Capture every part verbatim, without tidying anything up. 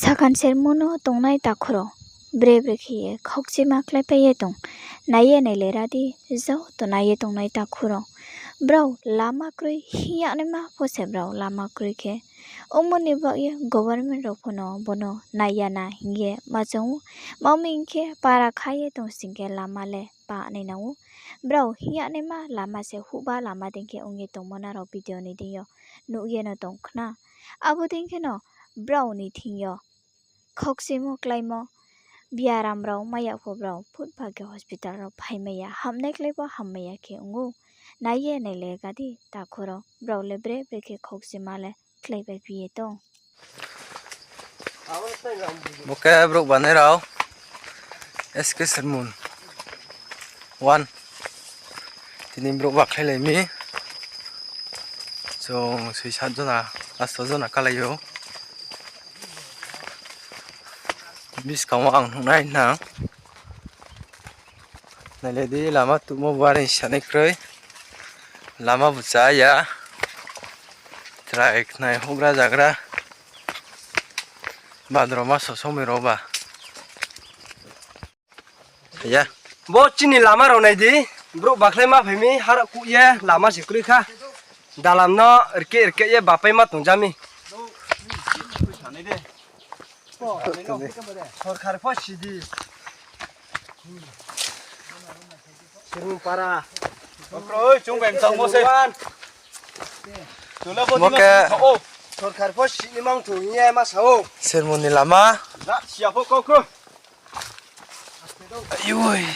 Sakhan sermo no tongnai takhu rao, bre bre khe ye khaukchima kláipai ye tong. Nai ye nailai ra di, joto nai ye tongnai takhu rao. Brao lama kroi, hing yagnaima pho se brao lama kroi khe. Omo ni baoh ye government rao pho no bo no nai ya na hing ye ma choung ou. Ma mi hing khe para kha ye tong sing khe lama le pa nai nang ou. Brao hing yagnaima lama se huhba lama dei khe ong ye tongmo nrao video ni deing yo nuh ye no tong khna. Abo dei kheno brao ni thing yo khaukchimo kláimo, biaram rao mai ya pho brao phutpha khe hospital rao phaimai ya, hamnai klái pho hammai ya khe ong ou. Nai ye nailai ra di takhu rao, brao le bre bre khe khaukchima le kláipai phi ye tong. Bo khe brouh banai rao, S K Sermon one. Tini brouh bakhlailai mi. Chung soi sat jona, asto jona kalai ou. Buskang wo ang nuhnai nang. Nailai di, lama tuhmo bo are sanai kroi. Lama bu chá ya. Chrai khnai houhgra zagra. Badroma sosomoi rao ba. Ya. Bo chini lama rao nai di, brouh bakhlai ma phai mi, harah kuh ye lama se kroi kha. Dalam no rkeh rkeh ye bapai ma tong ja mi. Sorkar pho si di. Sirung para. Okroi, chung bai mchangmo se. Chula bo Bo di khe ma sa ou. Sorkar pho si ni mang thung hing ye ma sa ou. Sermon ni lama. Na, siya pho kau kroi. Ayoi.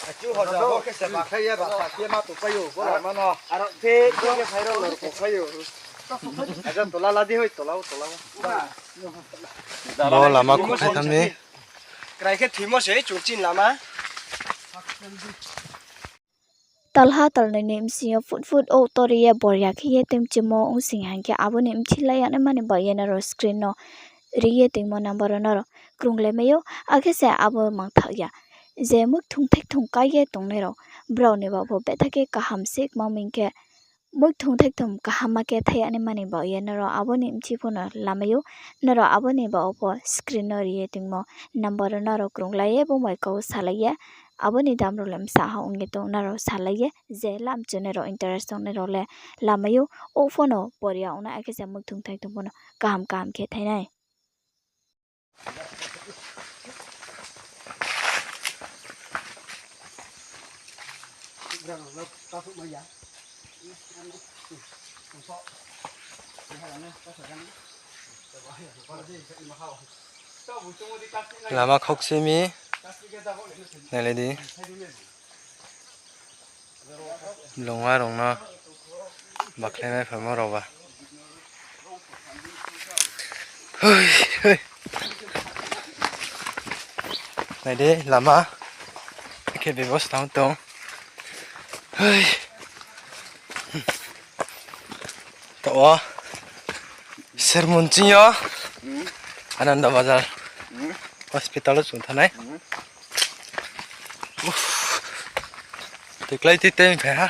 Achu hoja bo khe se bakhlai ye, bakhlai ye ma tongpai ou, bo lama no. Aro phe, phe khe phai rao no tongpai ou. Aja tola la di hoi, tola o, tola o. Bo lama khouhkhlai thanng mi. Krai khe thoimo se, chung chini lama. Talha talnoi ni bsing yo phut phut ou tori ye boria khe ye tui mchimo ong sing hing khe abo ni mthi lai yagnaima ni baoh ye nrao screen no ri ye tongmo number wo nrao krunglaimai ou, akhe se abo mangthaoh ya. Je muikthung thaikthung kái ye tongnai rao, brao ni baoh pho betha khe kaham se kma mi hing khe, muikthung thaikthung kaham ma khe thai yagnaima ni baoh ye nrao abo ni mthi pho no lamai ou, nrao abo ni baoh wo pho screen no ri ye tongmo number wo nrao krunglai ye bung bai kau salai ye, abo ni dam rao le bsa ha ong ye tong nrao salai ye, je lamchunai rao interest tongnai rao le lamai ou, ou pho no boria ong nai, akhe se muikthung thaikthung pho no kaham kaham khe thai nai. Lama khaukse mi, nailai di. Blung wa rung no bakhlai mai phaimo rao ba. Hui, hui. Nai di lama. Khe bebosta ong tong. Hui. Taoh wo Sermon ching yo Ananda Bazar hospital wo chung thanng nai. Tiklái titei phai ha.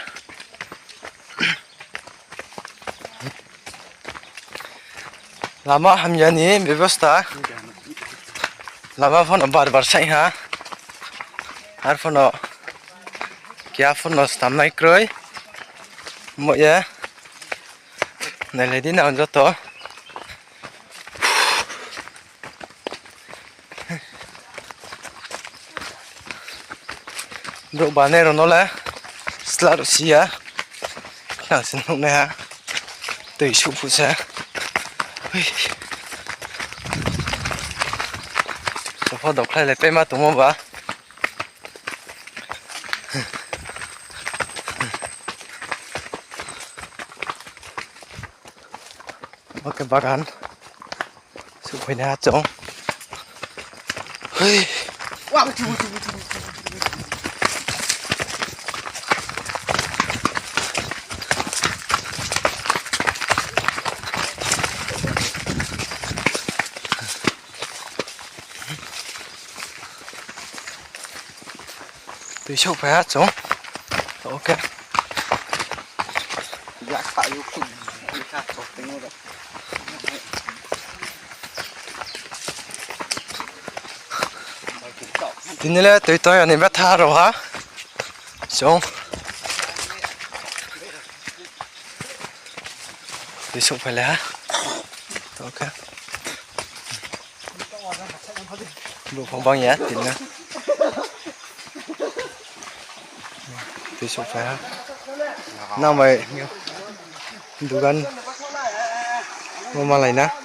Lama hamya ni bebosta. Lama pho no bar bar saing ha. Ar pho no keha pho no stamnai kroi. Mo ye. Nailai di nang joto. Brouh banai rao no le sla rao si ya. Nang se nuhnaiha. Tui suh phuh se. Topho dokhlai le paima tongmo ba. Bo khe bagan. Suhphai na chung. Hui. Tui souhphai ha chung. Taoh khe. Yak kha yo khu. Tini le tui tong ya ni betha rao ha. Chung. Tui souhphailai ha. Okay. Brouh pho bang ya tini le. Tui souhphai ha. Nang bai dugan wo malai na.